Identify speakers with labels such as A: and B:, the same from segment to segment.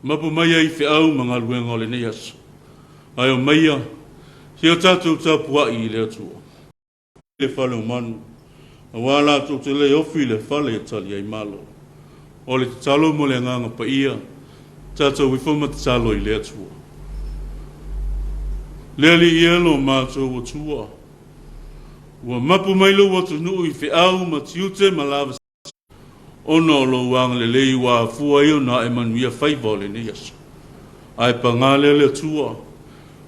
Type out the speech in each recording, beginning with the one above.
A: Mapu mai ai i feau ma galuega o lenei aso. Ae omaia, se o tatou tapuai i le Atua. Le fale o manu, aua latou te le ofi i le fale e tali ai malo. O le tatalo mo le Agaga Paia, tatou ifo ma tatalo i le Atua. Le Alii e lo matou Atua, ua mapu mai lou atunuu i feau ma tiute ma lava ona o lou agalelei ua afua ai ona ae manuia faiva o lenei aso. Ae pagā lea le Atua,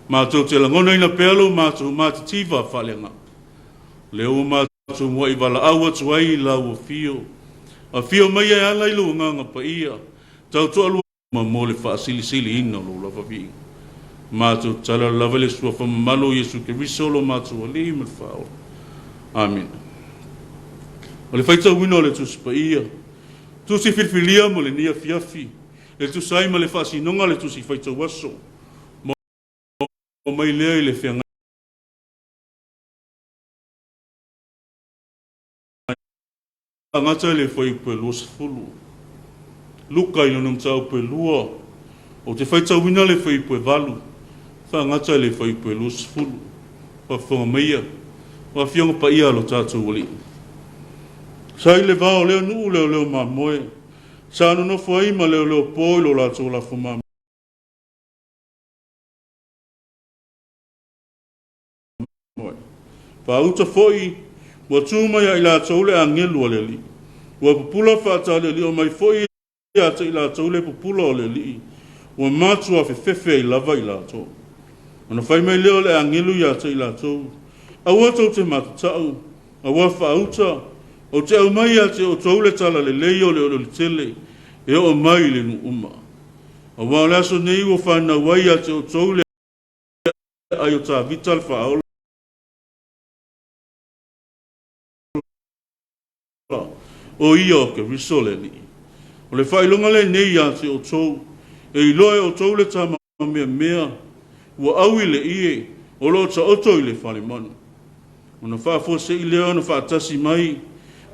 A: matou te lagonaina pea lo matou matitiva faaleagaga. Lea ua matou muai valaau atu ai i lau afio, afio mai e ala i lou Agaga Paia, tautoalua ma mo le faasilisiliina o lou lava viiga. Matou tatalo lava i le Suafa mamalu o Iesu Keriso lo matou Alii ma le Faaola. Amene. O le faitauina o le Tusi Paia, Tusi filifilia mo lenei afiafi, e tusa ai ma le faasinoga o le Tusi Faitau Aso, ma mai lea i le feagai Gata i le fuaiupu e 20. Luka i lona mataupu e 2, ou te faitauina le fuaiupu e 8, faagata i le fuaiupu e 20. Faafofoga maia, o Afioga Paia a lo tatou Alii. Sa i le va o lea nuu leoleo mamoe, sa nonofo ai ma leoleo po i lo latou lafo mamoe. Faauta foi, ua tu mai ia i latou le agelu a le Alii. Ua pupula faatalialio mai foi ia te i latou le pupula o le Alii, ua matua fefefe ai lava i latou. Ona fai mai lea o le agelu ia te i latou, Aua tou te matatau, aua faauta, ou te aumai ia te outou le tala lelei o le olioli tele, e oo mai i le nuu uma. Aua o le aso nei ua fanau ai ia te outou le ai o Tavita le Faaola, o ia o Keriso le Alii. O le faailoga lenei ia te outou, e iloa e outou le tama meamea ua au i le ie o lo o taoto i le falemanu. Ona faafuasei lea ona faatasi mai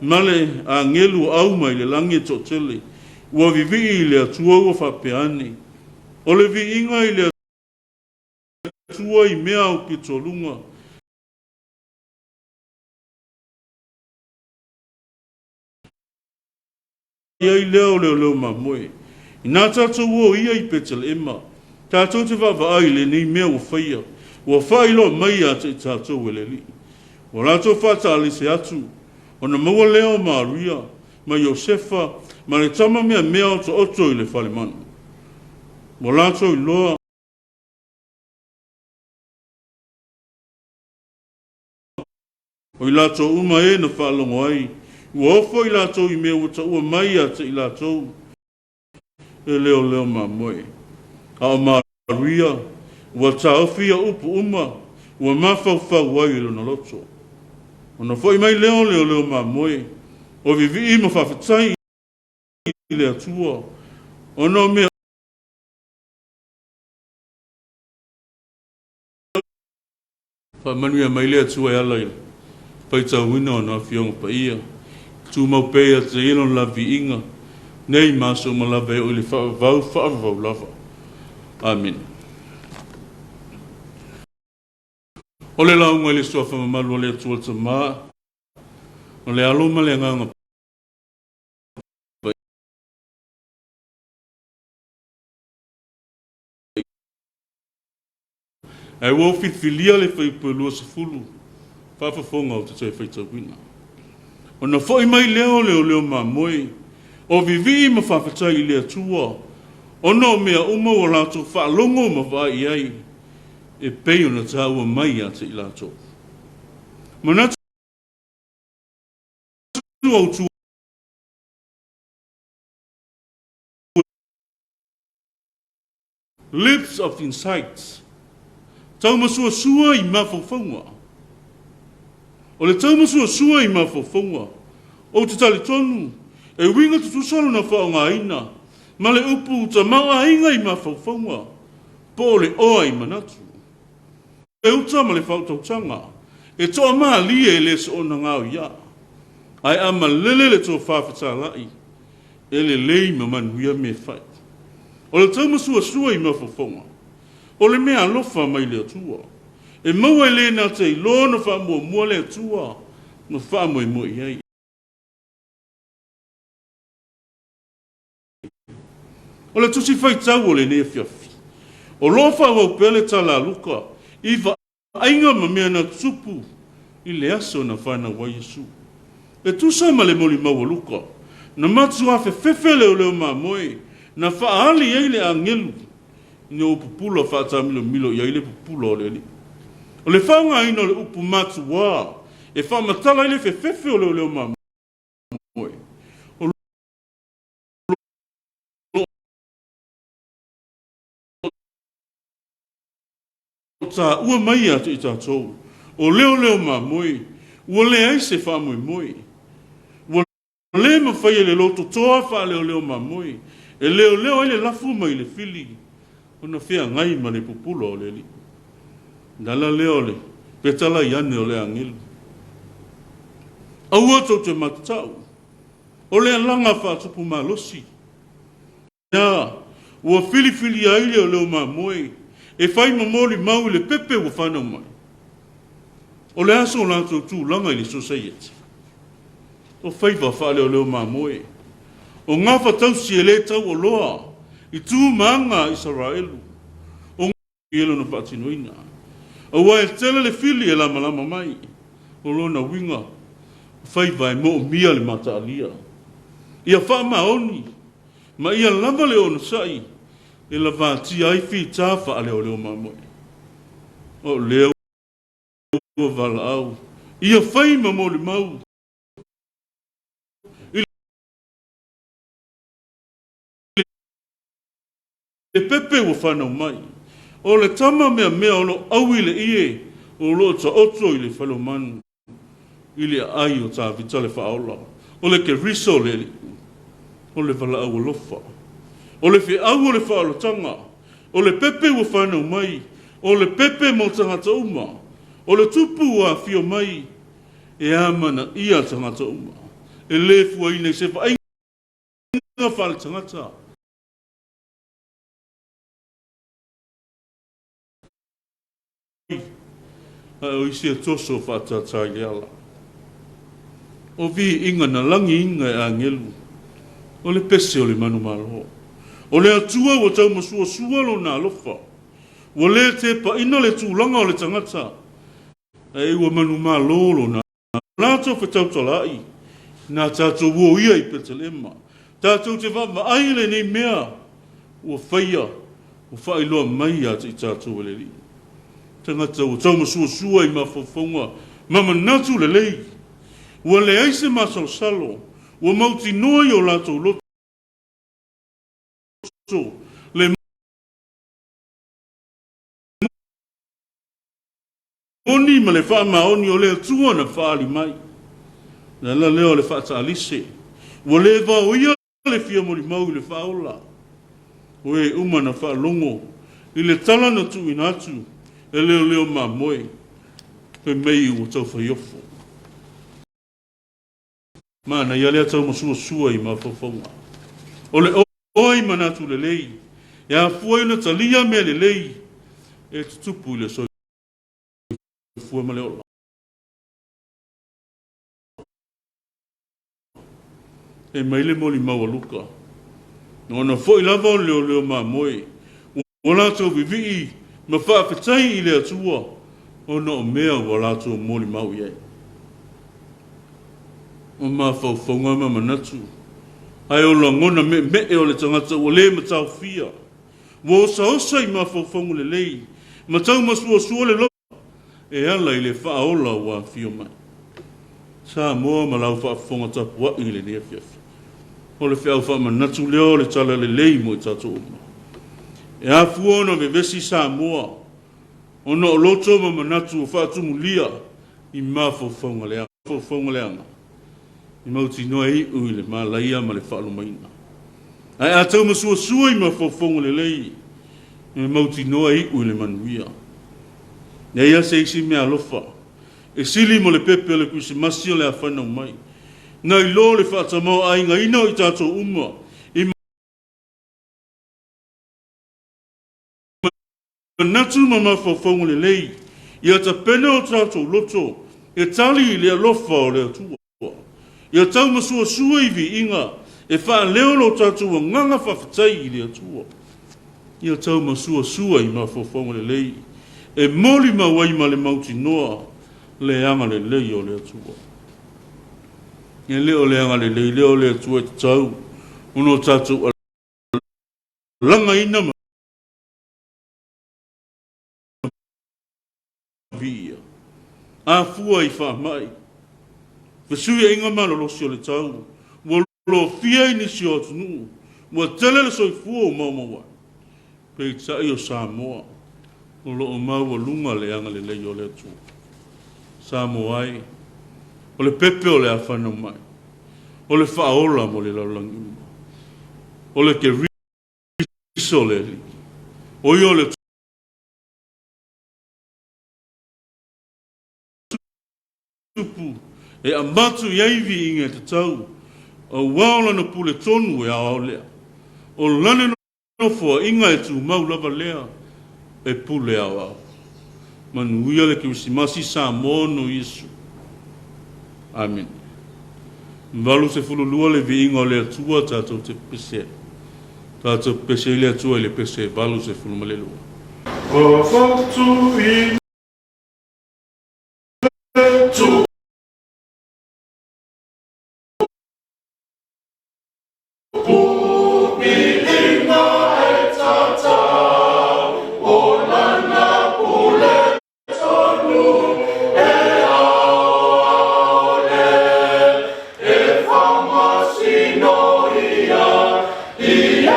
A: ma le agelu ua au mai le lagi e toatele, ua vivii i le Atua ua faapea ane, O le viiga i le Atua i mea aupito luga. Ai lea o leoleo mamoe. Inā tatou o ia i Peteleema, tatou te vaavaai i lenei mea ua faia, ua faailoa mai ia te i tatou e le Alii. Ua latou faataalese atu, ona maua lea o Maria ma Iosefa ma le tama meamea otooto i le falemanu. Ua latou iloa O i latou uma e na faalogo ai, ua ofo i latou i mea ua taua mai ia te i latou e leoleo mamoe. A o Maria, ua taofi ia upu uma, ua mafaufau ai i lona loto. Ona foi mai lea o leoleo mamoe, o vivii ma faafetai i le Atua, ona o mea Faamanuia mai le Atua e ala i le faitauina o Ana Afioga Paia. Tumau pea ia te Ia Lona lava viiga, nei ma aso uma lava e oo i le faavavau faavavau lava. Amene. O le lauga i le Suafa mamalu o le Atua le Tama, o le Alo ma le Agaga Paia. Ae ua ou filifilia le fuaiupu e 20 faafofoga ou te toe faitauina. Ona foi mai lea o leoleo mamoe, o vivii ma faafetai i le Atua, ona o mea uma ua latou faalogo ma vaai i ai, e pei ona taua mai ia te i latou. Manatu autu Lips of Insights, Taumasuasua i mafaufauga. O le taumasuasua i mafaufauga, ou te talitonu, e uiga tutusa lona faaaogaina ma le upu tamaoaiga i mafaufauga, po o le oa i manatu. Le uta ma le faautautaga, e toamalie e le soona gaoia, ae a malele le tofa fetalai, e lelei ma manuia mea fai. O le taumasuasua i mafaufauga, o le mea alofa mai le Atua. E maua e le na te iloa ona faamuamua le Atua ma faamoemoe i ai. O le tusi faitau o lenei afiafi, o lo o faaauau pea le tala a Luka i vaaiga ma mea na tutupu i le aso na fanau ai Iesu. E tusa ma le molimau a Luka, na matua fefefe leoleo mamoe na faaali ai le agelu ina ua pupula faataamilomilo i ai le pupula o le Alii. O le faaaogaina o le upu matuā e faamatala ai le fefefe o leoleo mamoe, o lo o taua mai ia te i tatou, o leoleo mamoe, ua leai se faamoemoe. Ua le mafai e le lototoa faaleoleo mamoe e leoleo ai le lafu mai le fili ona feagai ma le pupula o le Alii. O le ala lea o le petalai ane o le agelu. Aua tou te matatau, o le alaga faatupu malosi. Ea, ua filifilia ai leoleo mamoe e fai ma molimau i le pepe ua fanau mai. O le a so latou tulaga i le sosaiete? O faiva faaleoleo mamoe, o gafatausi e le tauoloa i tu ma aga a Isaraelu, o i lona faatinoina. Aua e tele le fili e lamalama mai, o lona uiga, o faiva e moomia le mataalia. Ia faamaoni ma ia lava le onosai e lavatia ai fita faaleoleo mamoe. O lea ua valaau, ia fai ma molimau i le pepe ua fanau mai, o le tama meamea o lo o ʻau i le ʻie o lo o taoto i le faleomanu i le aai o Tavita le Faaola, o le Keriso o le Alii, o le valaau alofa, o le feau o le faaolataga, o le pepe ua fanau mai, o le pepe mo tagata uma, o le tupu ua afio mai e amanaia tagata uma, e le fuaina i se vaaiga faaletagata. Ae o isi e toso faatata i le ala. O viiga na lagiina e agelu, o le pese o le manumalo. O le Atua ua taumasuasua lona alofa, ua le tepaina le tulaga o le tagata, ae ua manumalo lona latou fetautalaai, na tatou o ia i Petelema, tatou te vaavaai i lenei mea ua faia, ua faailoa mai ia te i tatou e le Alii. Tagata ua taumasuasua i mafaufauga ma manatu lelei, ua leai se masalosalo, ua mautinoa i o latou loto le moni ma le faamaoni o le Atua na faaali mai. O le ala lea o le faataalise, ua le vaoia le fia molimau i le faaola. O e uma na faalogo i le tala na tuuina atu e leoleo mamoe, fai mai ua taufaiofo. Manaia lea taumasuasua i mafaufauga. O le oa i manatu lelei, e afua ai ona talia mea lelei e tutupu i le soifua ma le ola. E mai le molimau a Luka, Ona foi lava o le leoleo mamoe, ua latou vivii ma faafetai i le Atua ona o mea ua latou molimau i ai. O mafaufauga ma manatu, ae o lagona meemee o le tagata ua le mataofia, ua osaosa i mafaufauga lelei, ma taumasuasua le loto e ala i le faaola ua afio mai. Samoa ma lau faafofoga tapuai i lenei afiafi. O le feau faamanatu lea o le tala lelei mo i tatou uma. E afua ona vevesi Samoa ona o loto ma manatu ua faatumulia i mafaufauga leaga. I mautinoa e iu i le malaia ma le faalumaina. Ae a taumasuasua i mafaufauga lelei, e mautinoa e iu i le manuia. Leai lava se isi meaalofa e sili mo le pepe o le Kerisimasi o le a fanau mai, nai lo le faatamaoaigaina o i tatou uma i. Manatu ma mafaufauga lelei, ia tapena o tatou loto e tali i le alofa o le Atua. Ia taumasuasua i viiga e faaleo lo tatou agaga faafetai i le Atua. Ia taumasuasua i mafaufauga lelei e molimau ai ma le mautinoa le agalelei o le Atua. E le o le agalelei lea o le Atua e tatau ona o tatou alagaina ma viia. Afua i faamai, fesuiaiga malolosi o le tau, ua lofia i nisi o atunuu, ua tele le soifua ua maumau ai. Peitai o Samoa, o lo o maualuga le agalelei o le Atua. Samoa e, o le pepe o le a fanau mai, o le faaola mo le lalolagi uma, o le Keriso le Alii, o ia o le Tupu e avatu i ai viiga e tatau, aua o lana pule tonu e aoao lea. O lana nofoaiga e tumau lava lea e pule aoao. Manuia le Kerisimasi Samoa no Iesu. Amene. 82 le viiga o le Atua tatou te pese ai. Tatou pese ai le Atua i le pese 82. Avatu i le Tupu. Viiga e tatau, o lana pule tonu e aoao le, e faamasino ia i e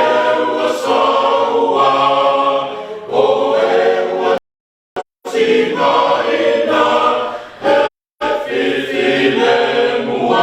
A: ua saua, o e ua tigaina e filemu a.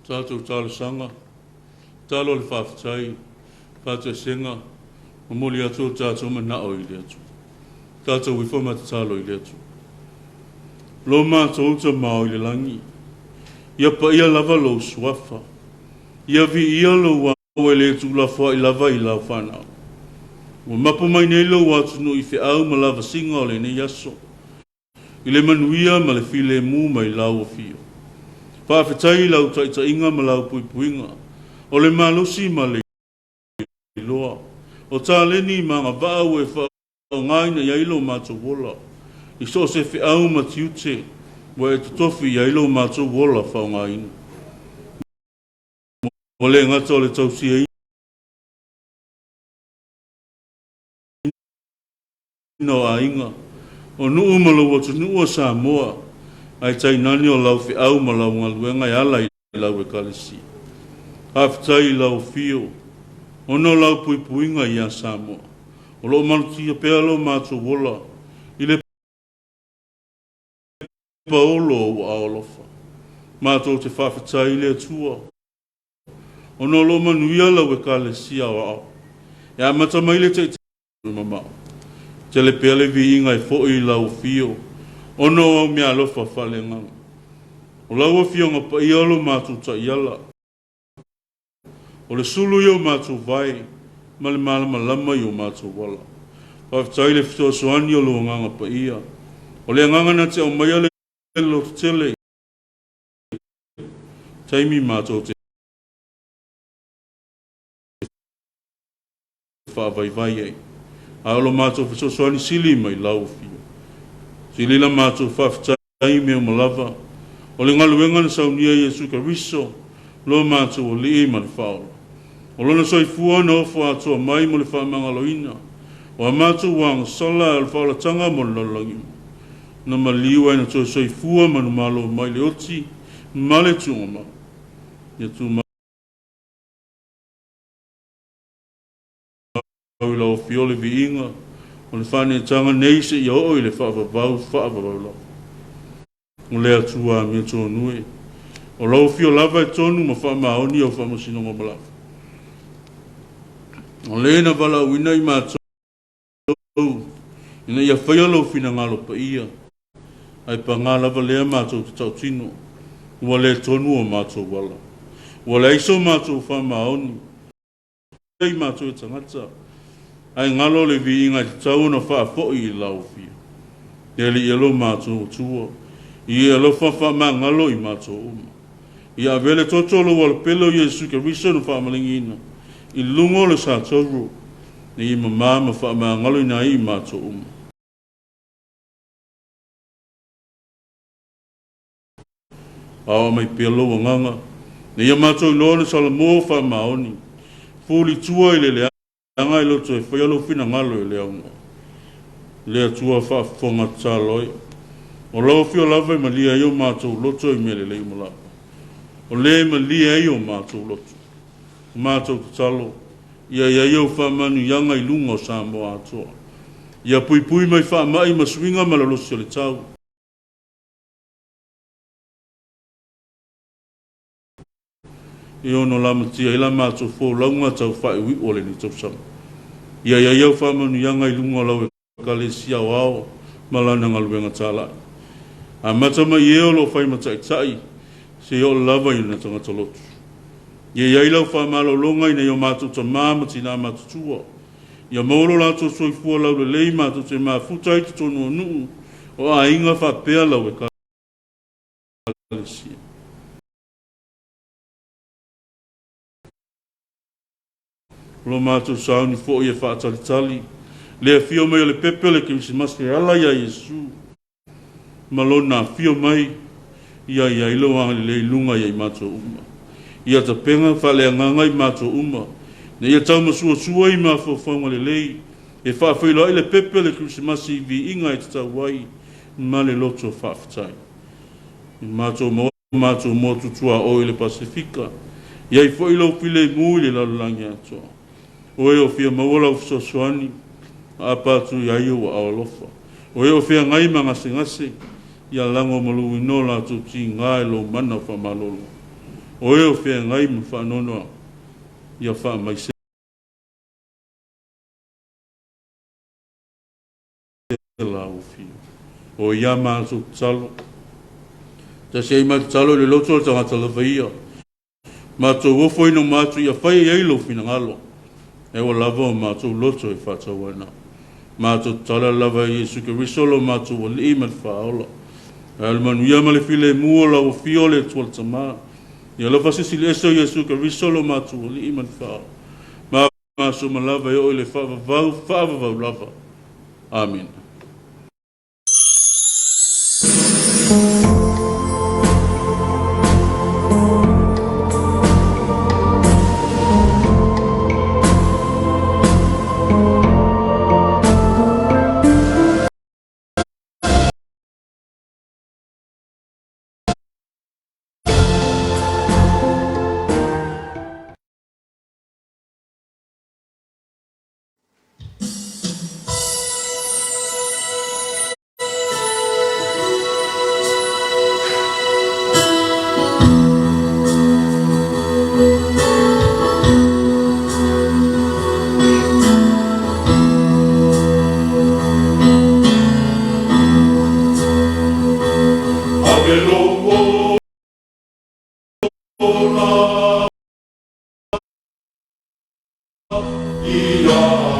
A: Tatou talosaga, tatalo le faafetai, faatoesega, momoli atu o tatou manao i le Atua. Tatou ifo ma tatalo i le Atua. Lo matou Tama i le lagi, ia paia lava lou suafa, ia viia lou au e le tuulafoai lava i lau fanau. Ua mapu mai nei lou atunuu i feau ma lavasiga o lenei aso, i le manuia ma le filemu mai lau afio. Faafetai i lau taitaiga ma lau puipuiga, o le malosi ma le iloa, o taleni ma agavaa ua e faaaogaina i ai lo matou ola, i so o se feau ma tiute ua e totofi i ai lo matou ola faaaogaina. Ua le gata o le tausiaina o aiga, o nuu ma lou atunuu o Samoa, ae tainane o lau feau ma lau galuega e ala i lau Ekalesia. Faafetai i lau afio, ona o lau puipuiga iā Samoa. O lo o malutia pea lo matou ola i le paolo o ou aao alofa. Matou te faafetai i le Atua. Ona o lo o manuia lau Ekalesia Aoao, e amata mai le Taitai mamao. Tele pea le viiga e foi i lau afio, ona o au meaalofa faaleagaga. O lau Afioga Paia o lo matou taiala, o le sulu i o matou vae ma le malamalama i o matou ala. Faafetai i le fesoasoani o lou Agaga Paia, o le Agaga na te aumaia le lototele i taimi matou te faavaivai ai, a o lo matou fesoasoani sili mai lau Afio. Sili la matou faafetai i mea uma lava, o le galuega na saunia e Iesu Keriso, lo matou Alii ma le Faaola. O lona soifua na ofo atoa mai mo le faamagaloina o a matou agasala a o le faaolataga mo le lalolagi uma. Na maliu ai na toe soifua manumalo mai le oti ma le tuugamau. Ia tumau i lau Afio le viiga o le faaneetaga nei seia oo i le faavavau faavavau lava. O le Atua amiotonu e, o lau Afio lava e tonu ma faamaoni au faamasinoga uma lava. O le na valaauina i matou ina ia faia lou finagalo paia, ae paga lava lea matou te tautino, ua le tonu o matou ala. Ua leai so matou faamaoni i matou e tagata, ae galo le viiga e tatau ona faafoi i lau Afio. E Alii e lo matou Atua, i e alofa faamagalo i matou uma. Ia avea le toto o lou alopele o Iesu Keriso na faamaligiina i luga o le satauro, ina ia mamā ma faamagaloina ai i matou uma. Aoao mai pea lou agaga, ina ia matou iloa ona salamo faamaoni, fuli tua i le leaga e loto e faia lou finagalo e le aunoa. Le Atua faafofoga tatalo ai. O lau afio lava e malie ai o matou loto i mea lelei uma lava. O le e malie ai o matou loto. O matou tatalo, ia i ai ou faamanuiaga i luga o Samoa atoa. Ia puipui mai faamai ma suiga malolosi o le tau. E ono lamatia ai la matou folauga tau faaiuiu o lenei tausaga. Ia i ai au faamanuiaga i luga o lau Ekalesia aoao ma lana galuega talai. Amata mai i e o lo o fai ma taitai seia oo lava i ona tagata lotu. Ia i ai lau faamalologa ina ia o matou tama ma tina matutua, ia maua lo latou soifua laulelei matou te mafuta ai i totonu o nuu o aiga faapea lau Ekalesia. O lo matou sauni foi e faatalitali le afio mai o le pepe o le Kerisimasi e ala iā Iesu ma Lona afio mai ia i ai lou agalelei i luga ia i matou uma. Ia tapena faaleagaga i matou uma, ina ia taumasuasua i mafaufauga lelei e faafeiloai le pepe o le Kerisimasi i viiga e tatau ai ma le loto faafetai. I matou maua matou motu tuaoi i le Pasefika, i ai foi lou filemu i le lalolagi atoa. O e o fia maua lau fesoasoani, aapa atu i ai ou aao alofa. O e o feagai ma gasegase, ia lagomaluina o latou tiga e lou mana faamalolo. O e o feagai ma faanoanoaga, ia faamaise lau afio. O ia matou tatalo. Tasi ai ma tatalo i le loto o le tagata lava ia. Matou ofo ina uma atu ia fai ai lou finagalo. E ua lava o matou loto e faatauana. Matou tatalo lava i Iesu Keriso lo matou Alii ma le Faaola. Ae o le manuia ma le filemu o lau afio le Atua le Tama. Ia alofa silisili ese o Iesu Keriso lo matou Alii ma le Faaola. Ma aso uma lava e oo i le faavavau faavavau lava. Amene. Ia.